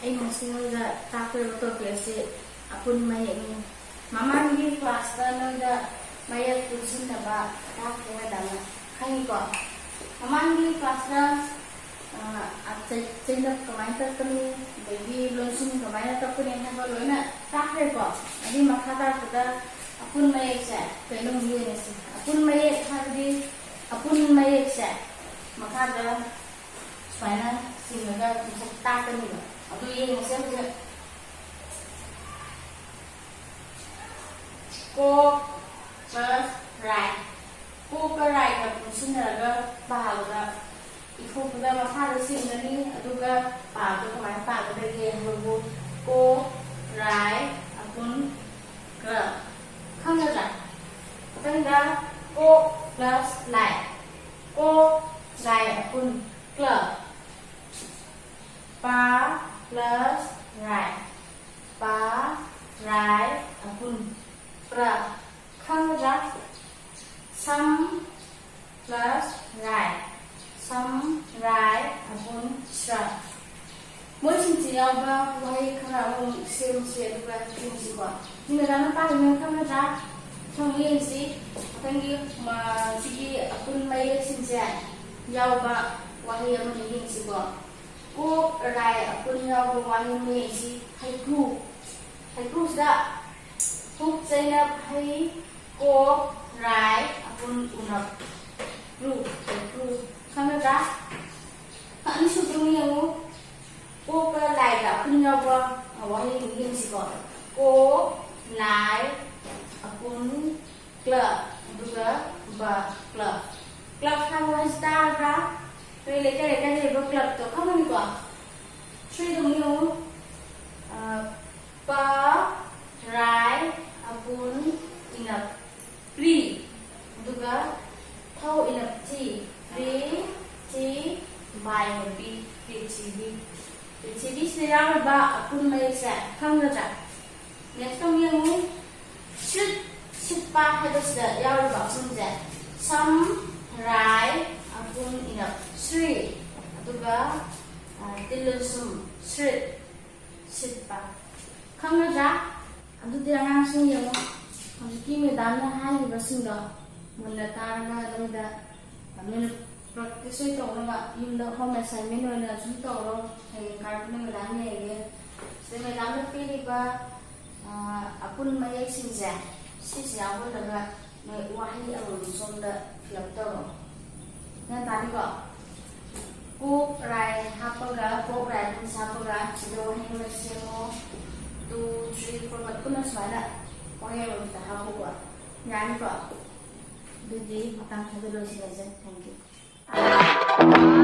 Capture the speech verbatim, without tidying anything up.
ꯑꯩꯅ ꯉꯁꯤ ꯅꯣꯏꯗ ꯇꯥꯛꯇꯣꯔꯤꯕ ꯇꯣꯄꯤꯛ ꯑꯁꯤ ꯑꯄꯨꯟ ꯃꯌꯦꯛꯅꯤ꯫ ꯃꯃꯥꯡꯒꯤ ꯀ꯭ꯂꯥꯁꯇ ꯅꯣꯏꯗ ꯃꯌꯦꯛ ꯄꯨꯟꯁꯤꯟꯅꯕ ꯇꯥꯛꯈ꯭ꯔꯦ ꯃꯦꯗꯥꯝꯅ, ꯈꯪꯉꯤꯀꯣ? ꯃꯃꯥꯡꯒꯤ ꯀ꯭ꯂꯥꯁꯇ, ꯑ, ꯆꯩ- ꯆꯩꯅꯞ ꯀꯃꯥꯏꯅ ꯀꯛꯀꯅꯤ, ꯑꯗꯒꯤ ꯂꯣꯟꯁꯨꯝ ꯀꯃꯥꯏꯅ ꯀꯛꯀꯅꯤ ꯍꯥꯏꯕ ꯂꯣꯏꯅ ꯇꯥꯛꯈ꯭ꯔꯦꯀꯣ꯫ ꯑꯗꯨꯒꯤ ꯃꯈꯥ ꯇꯥꯔꯛꯄꯗ ꯑꯄꯨꯟ ꯃꯌꯦꯛꯁꯦ ꯀꯩꯅꯣ ꯑꯃꯨꯛ ꯌꯦꯡꯉꯁꯤ꯫ ꯑꯄꯨꯟ ꯃꯌꯦꯛ ꯍꯥꯏꯕꯗꯤ ꯑꯄꯨꯟ ꯃꯌꯦꯛꯁꯦ ꯃꯈꯥꯗ ꯁꯨꯃꯥꯏꯅ ꯆꯤꯡꯉꯒ ꯃꯁꯛ ꯇꯥꯛꯀꯅꯤꯕ꯫ ꯑꯗꯨ ꯌꯦꯡꯉꯁꯦ ꯍꯧꯖꯤꯛ꯫ ꯀꯣꯛ ꯄ꯭ꯂꯁ ꯔꯥꯏ꯫ ꯀꯣꯛꯀ ꯔꯥꯏꯒ ꯄꯨꯟꯁꯤꯟꯅꯔꯒ ꯄꯥꯕꯗ, ꯏꯊꯣꯛꯄꯗ ꯃꯈꯥꯗ ꯆꯤꯡꯒꯅꯤ꯫ ꯑꯗꯨꯒ ꯄꯥꯕꯗ ꯀꯃꯥꯏꯅ ꯄꯥꯒꯗꯒꯦ ꯍꯥꯏꯕꯕꯨ ꯀꯣꯛ ꯔꯥꯏ ꯑꯄꯨꯟ ꯀ꯭ꯂ꯫ ꯈꯪꯒꯗ꯭ꯔꯥ? ꯃꯊꯪꯗ ꯀꯣꯛ ꯄ꯭ꯂꯁ ꯂꯥꯏ꯫ ꯀꯣꯛ ꯂꯥꯏ ꯑꯄꯨꯟ ꯀ꯭ꯂ꯫ ꯄꯥ ꯄ꯭ꯂꯁ ꯔꯥꯏ꯫ ꯄꯥ ꯔꯥꯏ ꯑꯄꯨꯟ ꯄ꯭ꯔ꯫ ꯈꯪꯒꯗ꯭ꯔꯥ? ꯁꯝ ꯄ꯭ꯂꯁ ꯔꯥꯏ꯫ ꯁꯝ ꯔꯥꯏ ꯑꯄꯨꯟ ꯁ꯭ꯔ꯫ ꯃꯣꯏꯁꯤꯡꯁꯤ ꯌꯥꯎꯕ ꯋꯥꯍꯩ ꯈꯔ ꯑꯃꯨꯛ ꯁꯦꯝꯁꯤ, ꯑꯗꯨꯒ ꯌꯦꯡꯁꯤꯀꯣ꯫ ꯁꯤ ꯃꯦꯗꯥꯝꯅ ꯄꯥꯔꯤꯕ ꯈꯪꯒꯗ꯭ꯔꯥ? ꯁꯣꯝ ꯌꯦꯡꯁꯤ꯫ ꯃꯊꯪꯒꯤ, ꯃ, ꯁꯤꯒꯤ ꯑꯄꯨꯟ ꯃꯌꯦꯛꯁꯤꯡꯁꯦ ꯌꯥꯎꯕ ꯋꯥꯍꯩ ꯑꯃꯅꯤ, ꯌꯦꯡꯁꯤꯀꯣ꯫ ꯀꯣꯛ ꯔꯥꯏ ꯑꯄꯨꯟ ꯌꯥꯎꯕ ꯋꯥꯍꯩ ꯃꯌꯦꯛꯁꯤ ꯍꯩꯀ꯭ꯔꯨ꯫ ꯍꯩꯀ꯭ꯔꯨꯁꯤꯗ ꯄꯨꯛ ꯆꯩꯅꯞ ꯍꯩ, ꯀꯣꯛ ꯔꯥꯏ ꯑꯄꯨꯟ ꯎꯅꯞ ꯀ꯭ꯔꯨ꯫ ꯍꯩꯀ꯭ꯔꯨ꯫ ꯈꯪꯒꯗ꯭ꯔꯥ? ꯑꯅꯤꯁꯨꯕꯗ ꯑꯃꯨꯛ ꯌꯦꯡꯉꯨ꯫ ꯀꯣꯛꯀ ꯂꯥꯏꯒ ꯑꯄꯨꯟ ꯌꯥꯎꯕ ꯋꯥꯍꯩ ꯑꯃꯨꯛ ꯌꯦꯡꯁꯤꯀꯣ꯫ ꯀꯣꯛ ꯂꯥꯏ ꯑꯄꯨꯟ ꯀ꯭ꯂ꯫ ꯑꯗꯨꯒ ꯕ ꯀ꯭ꯂ꯫ ꯀ꯭ꯂꯕ ꯍꯥꯏꯕ ꯋꯥꯍꯩꯁꯤ ꯇꯥꯔꯕ꯭ꯔꯥ? ꯅꯣꯏ ꯂꯩꯀꯥꯏ ꯂꯩꯀꯥꯏ ꯂꯩꯕ ꯀ꯭ꯂꯕꯇꯣ ꯈꯪꯉꯝꯅꯤꯀꯣ? ꯊ꯭ꯔꯤꯗ ꯑꯃꯨꯛ ꯌꯦꯡꯉꯨ꯫ ꯑ, ꯄ ꯔꯥꯏ ꯑꯄꯨꯟ ꯏꯅꯞ ꯄ꯭ꯔꯤ꯫ ꯑꯗꯨꯒ ꯊꯧ ꯏꯅꯞ ꯊꯤ꯫ ꯄ꯭ꯔꯤ ꯊꯤ ꯕꯥꯏ ꯅꯨꯄꯤ꯫ ꯄ꯭ꯔꯤꯊꯤꯕꯤ꯫ ꯄ꯭ꯔꯤꯊꯤꯕꯤꯁꯤꯗ ꯌꯥꯎꯔꯤꯕ ꯑꯄꯨꯟ ꯃꯌꯦꯛꯁꯦ ꯈꯪꯒꯗ꯭ꯔꯥ? ꯅꯦꯛꯁꯇ ꯑꯃꯨꯛ ꯌꯦꯡꯉꯨ꯫ ꯁꯤꯠ ꯁꯤꯠꯄ ꯍꯥꯏꯕꯁꯤꯗ ꯌꯥꯎꯔꯤꯕ ꯑꯄꯨꯟꯁꯦ ꯁꯝ ꯔꯥꯏ ꯑꯄꯨꯟ ꯏꯅꯞ ꯁ꯭ꯔꯤ꯫ ꯑꯗꯨꯒ, ꯇꯤꯜꯂꯨꯁꯨꯝ, ꯁ꯭ꯔꯤꯠ, ꯁꯤꯠꯄ꯫ ꯈꯪꯉꯗ꯭ꯔꯥ? ꯑꯗꯨꯗꯤ ꯑꯉꯥꯡꯁꯤꯡ ꯌꯦꯡꯉꯣ, ꯍꯧꯖꯤꯛꯀꯤ ꯃꯦꯗꯥꯝꯅ ꯍꯥꯏꯔꯤꯕꯁꯤꯡꯗꯣ ꯃꯨꯟꯅ ꯇꯥꯔꯒ ꯅꯣꯏꯗ, ꯅꯣꯏꯅ ꯄ꯭ꯔꯦꯛꯇꯤꯁ ꯑꯣꯏꯅ ꯇꯧꯅꯕ ꯌꯨꯝꯗ ꯍꯣꯝ ꯑꯦꯁꯥꯏꯟꯃꯦꯟ ꯑꯣꯏꯅ ꯁꯨꯝ ꯇꯧꯔꯣ꯫ ꯍꯌꯦꯡ ꯀꯥꯔꯛꯄꯗ ꯃꯦꯗꯥꯝ ꯌꯦꯡꯒꯦ꯫ ꯁꯤꯗ ꯃꯦꯗꯥꯝꯅ ꯄꯤꯔꯤꯕ ꯑꯄꯨꯟ ꯃꯌꯦꯛꯁꯤꯡꯁꯦ, ꯁꯤꯁꯦ ꯌꯥꯎꯍꯜꯂꯒ ꯅꯣꯏ ꯋꯥꯍꯩ ꯑꯃꯃꯝ ꯁꯣꯝꯗ ꯐꯤꯜ ꯑꯞ ꯇꯧꯔꯣ꯫ ꯒ꯭ꯌꯥꯟ ꯇꯥꯅꯤꯀꯣ? ꯀꯣꯛ ꯔꯥꯏ ꯍꯥꯞꯄꯒ, ꯀꯣꯛ ꯔꯥꯏ ꯑꯗꯨꯝ ꯍꯥꯞꯄꯒ ꯁꯤꯗ ꯋꯥꯍꯩ ꯑꯃ ꯁꯦꯝꯃꯣ꯫ ꯇꯨ, ꯊ꯭ꯔꯤ, ꯐꯣꯔ, ꯐꯥꯏꯚ ꯄꯨꯟꯅ ꯁꯨꯃꯥꯏꯅ ꯋꯥꯍꯩ ꯑꯃꯃꯝꯇ ꯍꯥꯞꯄꯣꯀꯣ꯫ ꯌꯥꯅꯤꯀꯣ? ꯑꯗꯨꯗꯤ ꯃꯇꯥꯡ ꯁ꯭ꯋꯥꯏꯗ ꯂꯣꯏꯁꯤꯜꯂꯁꯦ꯫ Thank you.